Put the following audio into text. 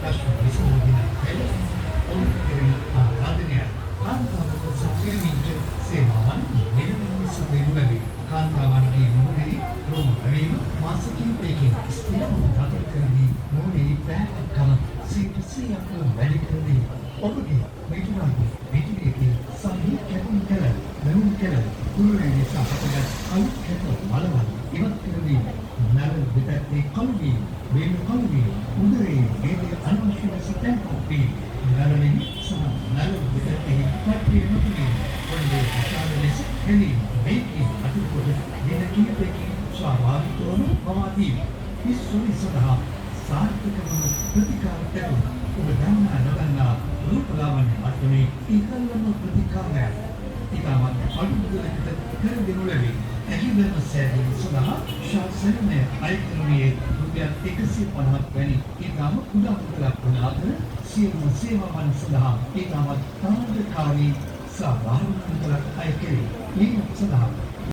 ප්‍රශ්න විසඳා දෙන අයට ඔබ කෙරෙහි ආරාධනයයි. කාන්තාවක සපයමින්ට සේවාවන් නිරතුරුව සපයනු ලැබේ. කාන්තාවන්ගේ මුහුණේ රෝම වැවීම මාස කිහිපයකින් ස්ථිරව නතර කර දී මුහුණේ පැහැපත්කම 100%ක්ම වැඩි කර දේ. ඔබගේ මිතුරාගේ, මිතුරියගේ සම්හි කැපුම් කැල, වැහුම් කැල, කුරුලේ නිසා හටගත් අලු කැට මලවල් ඉවත් කර දීම, නළල දෙපැත්තේ කළු වීම, වේලු කළු වීම, උදරයේ මේදය අනවශ්‍ය ලෙස තැන්පත් වීම, නළලෙහි සහ නළල දෙපැත්තෙහි පට්ටිය මතුවීම, කොණ්ඩේ විශාල ලෙස හෙළීම, මේකේ අතුරු කොට දින කිහිපයකින් ස්වාභාවිකවම පවා දීම. හිස් සඳහා සාර්ථකවම ප්‍රතිකාර ලැබුණ. ඔබ දන්නා නොදන්නා රූපලාවන්‍ය මට්ටමේ ඉහළම ප්‍රතිකාරයක්. ඉතාමත් අඩු මුදලකට කර දෙනු ලැබේ. ඇහිබැම සෑදීම සඳහා ශාසනය අය කරනුයේ රුපියල් 150ක් වැනි ඉතාම කුඩා මුදලක් වන අතර, සියලුම සේවාවන් සඳහා ඉතාමත් තරඟකාරී සාධාරණ මුදලක් අය කෙරේ. මේ සඳහා